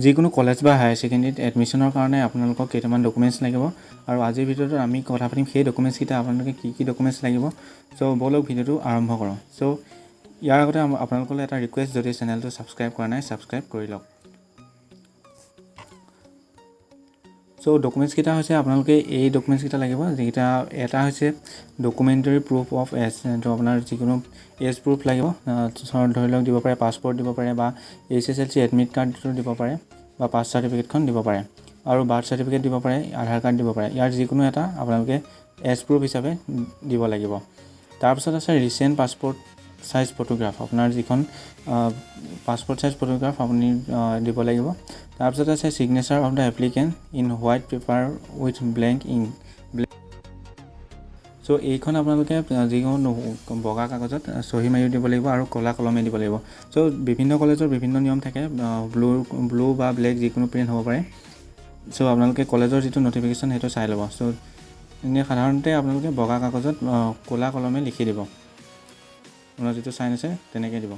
যিকোনো কলেজ বা হায়াৰ ছেকেণ্ডেৰীত এডমিশ্যনৰ কাৰণে আপোনালোকক কেইটামান ডকুমেণ্টছ লাগিব আৰু আজিৰ ভিডিঅ'টোত আমি কথা পাতিম সেই ডকুমেণ্টছকেইটা, আপোনালোকে কি কি ডকুমেণ্টছ লাগিব। চ' ব'লক, ভিডিঅ'টো আৰম্ভ কৰোঁ। চ' ইয়াৰ আগতে আপোনালোকলৈ এটা ৰিকুৱেষ্ট, যদি চেনেলটো ছাবস্ক্ৰাইব কৰা নাই, ছাবস্ক্ৰাইব কৰি লওক। চ' ডকুমেণ্টছকেইটা হৈছে, আপোনালোকে এই ডকুমেণ্টছকেইটা লাগিব, যিকেইটা এটা হৈছে ডকুমেণ্টেৰী প্ৰুফ অফ এজ। এইটো আপোনাৰ যিকোনো এজ প্ৰুফ লাগিব। ধৰি লওক দিব পাৰে পাছপৰ্ট দিব পাৰে বা এইচএছএলচি এডমিট কাৰ্ডটো দিব পাৰে বা পাছ চাৰ্টিফিকেটখন দিব পাৰে আৰু বাৰ্থ চাৰ্টিফিকেট দিব পাৰে, আধাৰ কাৰ্ড দিব পাৰে। ইয়াৰ যিকোনো এটা আপোনালোকে এজ প্ৰুফ হিচাপে দিব লাগিব। তাৰপিছত আছে ৰিচেণ্ট পাছপৰ্ট চাইজ ফটোগ্ৰাফ। আপোনাৰ যিখন পাছপৰ্ট চাইজ ফটোগ্ৰাফ আপুনি দিব লাগিব। তাৰপিছত আছে signature of the applicant in white paper with black ink. So এইখন আপোনালোকে যিকোনো বগা কাগজত চহী মাৰি দিব লাগিব আৰু ক'লা কলমে দিব লাগিব। চ' বিভিন্ন কলেজৰ বিভিন্ন নিয়ম থাকে। ব্লু ব্লু বা ব্লেক যিকোনো প্ৰিণ্ট হ'ব পাৰে। চ' আপোনালোকে কলেজৰ যিটো নটিফিকেশ্যন, সেইটো চাই ল'ব। চ' এনেই সাধাৰণতে আপোনালোকে বগা কাগজত ক'লা কলমে লিখি দিব, আপোনাৰ যিটো চাইন আছে তেনেকৈ দিব।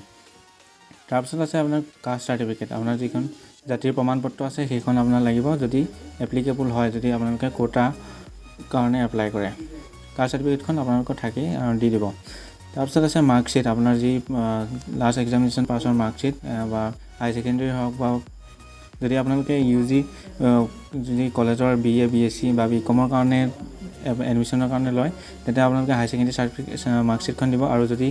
তাৰপিছত আছে আপোনাৰ কাষ্ট চাৰ্টিফিকেট। আপোনাৰ যিখন জাতিৰ প্ৰমাণ পত্ৰ আছে, সেইখন আপোনাৰ লাগিব, যদি এপ্লিকেবল হয়, যদি আপোনালোকে কোটা কাৰণে এপ্লাই কৰে। কাষ্ট চাৰ্টিফিকেটখন আপোনালোকৰ থাকেই আৰু দি দিব। তাৰপিছত আছে মাৰ্কশ্বিট। আপোনাৰ যি লাষ্ট এক্সামিনেশ্যন পাছৰ মাৰ্কশ্বিট বা হাই ছেকেণ্ডেৰী হওক বা যদি আপোনালোকে ইউজি, যদি কলেজৰ বি এ, বিএছচি বা বি কমৰ কাৰণে এডমিশ্যনৰ কাৰণে লয়, তেতিয়া আপোনালোকে হাই ছেকেণ্ডেৰী চাৰ্টিফিকেট মাৰ্কশ্বিটখন দিব আৰু যদি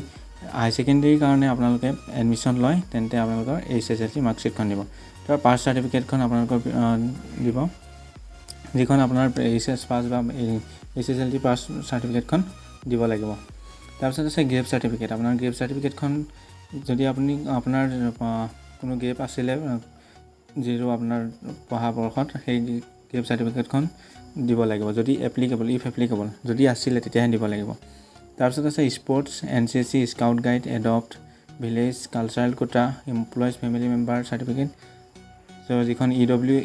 হাই ছেকেণ্ডেৰীৰ কাৰণে আপোনালোকে এডমিশ্যন লয়, তেন্তে আপোনালোকৰ এইচএছএলচি মাৰ্কশ্বিটখন দিব। তাৰ পাছ চাৰ্টিফিকেটখন আপোনালোকৰ দিব, যিখন আপোনাৰ এইচএছ পাছ বা এইচএছএলচি পাছ চাৰ্টিফিকেটখন দিব লাগিব। তাৰপিছত আছে গেপ চাৰ্টিফিকেট। আপোনাৰ গেপ চাৰ্টিফিকেটখন, যদি আপুনি আপোনাৰ কোনো গেপ আছিলে যিটো আপোনাৰ পঢ়া বৰ্ষত, সেই গেপ চাৰ্টিফিকেটখন দিব লাগিব, যদি এপ্লিকেবল, if applicable, যদি আছিলে তেতিয়াহে দিব লাগিব। তাৰপিছত আছে sports, NCC, scout guide, adopt village, cultural quota, employees family member certificate. So যিখন ইডব্লিউ,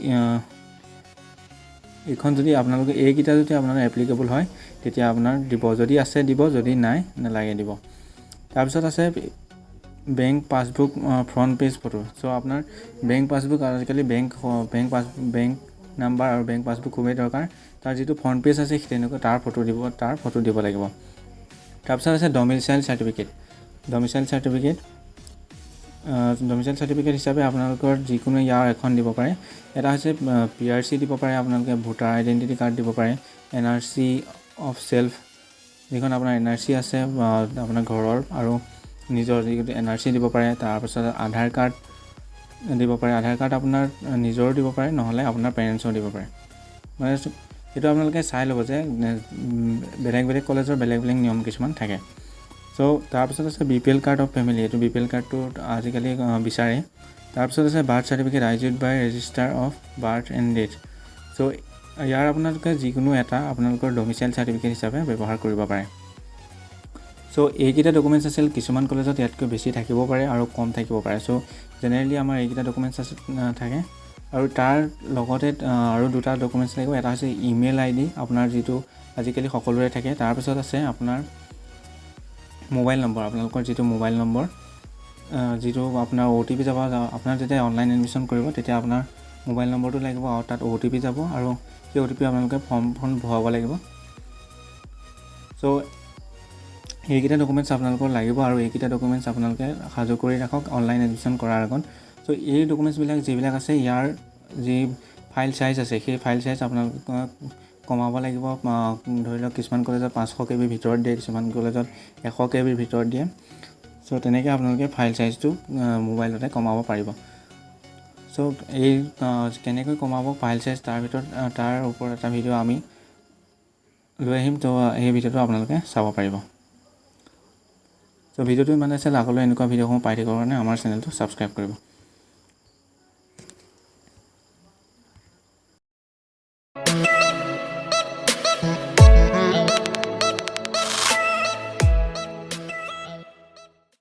এইখন যদি আপোনালোকে, এইকেইটা যদি আপোনাৰ এপ্লিকেবল হয়, তেতিয়া আপোনাৰ দিব। যদি আছে দিব, যদি নাই নালাগে দিব। তাৰপিছত আছে bank passbook front page photo. So আপোনাৰ বেংক পাছবুক, আজিকালি বেংক নাম্বাৰ আৰু বেংক পাছবুক খুবেই দৰকাৰ। তাৰ যিটো ফ্ৰণ্ট পেজ আছে, তেনেকুৱা তাৰ ফটো দিব লাগিব। তাৰপিছত আছে domicile certificate. Domicile certificate হিচাপে আপোনালোকৰ যিকোনো ইয়াৰ এখন দিব পাৰে। এটা হৈছে পিআৰচি দিব পাৰে আপোনালোকে, ভোটাৰ আইডেণ্টিটি কাৰ্ড দিব পাৰে, এনআৰচি অফ চেল্ফ, যিখন আপোনাৰ এনআৰচি আছে আপোনাৰ ঘৰৰ আৰু নিজৰ যিটো এনআৰচি দিব পাৰে। তাৰপিছত আধাৰ কাৰ্ড দিব পাৰে। আধাৰ কাৰ্ড আপোনাৰ নিজৰো দিব পাৰে, নহ'লে আপোনাৰ পেৰেণ্টছৰো দিব পাৰে। মানে এইটো আপোনালোকে চাই ল'ব যে বেলেগ বেলেগ কলেজৰ বেলেগ বেলেগ নিয়ম কিছুমান থাকে। চ' তাৰপিছত আছে BPL card of family. এইটো বিপিএল কাৰ্ডটো আজিকালি বিচাৰে। তাৰপিছত আছে birth certificate issued by registrar of birth and death. So ইয়াৰ আপোনালোকে যিকোনো এটা আপোনালোকৰ ডমিচাইল চাৰ্টিফিকেট হিচাপে ব্যৱহাৰ কৰিব পাৰে। চ' এইকেইটা ডকুমেণ্টছ আছিল। কিছুমান কলেজত ইয়াতকৈ বেছি থাকিব পাৰে আৰু কম থাকিব পাৰে। চ' জেনেৰেলি আমাৰ এইকেইটা ডকুমেণ্টছ আছে থাকে আৰু তাৰ লগতে আৰু দুটা ডকুমেণ্টছ লাগিব। এটা হৈছে ইমেইল আইডি আপোনাৰ, যিটো আজিকালি সকলোৰে থাকে। তাৰপিছত আছে আপোনাৰ মোবাইল নম্বৰ। আপোনালোকৰ যিটো মোবাইল নম্বৰ, যিটো আপোনাৰ অ'টিপি যাব, আপোনাৰ যেতিয়া অনলাইন এডমিশ্যন কৰিব, তেতিয়া আপোনাৰ মোবাইল নম্বৰটো লাগিব আৰু তাত অ'টিপি যাব আৰু সেই অ'টিপি আপোনালোকে ফৰ্মখন ভৰাব লাগিব। চ' এইকেইটা ডকুমেণ্টছ আপোনালোকৰ লাগিব আৰু এইকেইটা ডকুমেণ্টছ আপোনালোকে সাজু কৰি ৰাখক অনলাইন এডমিশ্যন কৰাৰ আগত। চ' এই ডকুমেণ্টছবিলাক যিবিলাক আছে, ইয়াৰ যি ফাইল চাইজ আছে, সেই ফাইল চাইজ আপোনালোকক কমাব লাগিব। ধৰি লওক কিছুমান কলেজত 500 কেবিৰ ভিতৰত দিয়ে, কিছুমান কলেজত 100 কেবিৰ ভিতৰত দিয়ে। চ' তেনেকৈ আপোনালোকে ফাইল চাইজটো মোবাইলতে কমাব পাৰিব। চ' এই কেনেকৈ কমাব ফাইল চাইজ, তাৰ ভিতৰত তাৰ ওপৰত এটা ভিডিঅ' আমি লৈ আহিম। ত' সেই ভিডিঅ'টো আপোনালোকে চাব পাৰিব। চ' ভিডিঅ'টো ইমানে আছিল। আগলৈ এনেকুৱা ভিডিঅ'সমূহ পাই থাকিবৰ কাৰণে আমাৰ চেনেলটো ছাবস্ক্ৰাইব কৰিব।